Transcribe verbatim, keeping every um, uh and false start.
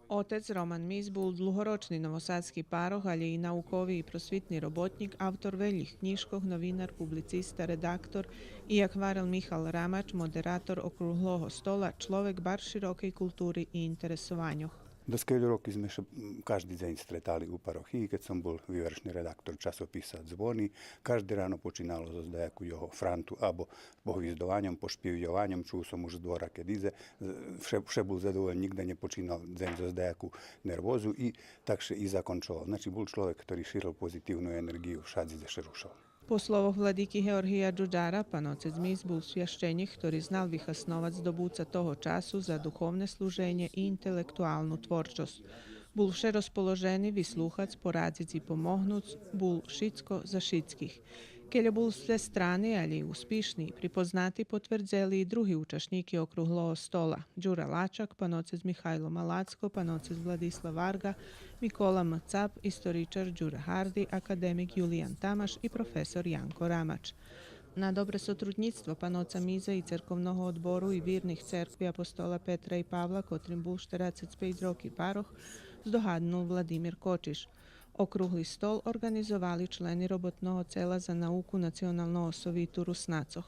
Отец Роман Миз бул длугорочни новосадски парох, алє и наукови и просвитни роботнїк, автор велїх кнїжкох, новинар, публициста, редактор и, як гварел Михал Рамач, модератор Округлого стола, чловек барз широкей култури и интересованьох. Доскельо роки зме ше, м, кажди дзень стретали у парохиї, кед сом бул вивершни редактор часописа Дзвони. Кажде рано починало зоз даяку його франту або погвиздованьом, пошпивйованьом, чул сом уж з двора кед идзе. З-, вше, вше бул задовольни, нїґда нє починал дзень зоз даяку нервозу и так ше и закончовал. Значи, бул чловек хтори ширел позитивну енерґию вшадзи дзе ше рушал. По словох владики Георгия Джуджара, пан отец Миз бул священїк хтори знал вихасновац здобуца того часу за духовне служенє и интелектуалну творчосц. Бул вше розположени вислухац, порадзиц и помогнуц, бул шицко за шицких. Кельо бул всестрани, алє и успишни, припознати потвердзели и други учашнїки Округлого стола: Дюра Лачак, пан отец Михайло Малацко, пан отец Владислав Варґа, Микола М. Цап, историчар Дюра Гарди, академик Юлиян Тамаш и професор Янко Рамач. На добре сотруднїцтво пан отца Миза и Церковного одбору и вирних Церкви апостола Петра и Павла, котрим бул штерацец пейц роки парох, здогаднул Владимир Кочиш. Округли стол орґанизовали члени Роботного цела за науку Националного совиту Руснацох.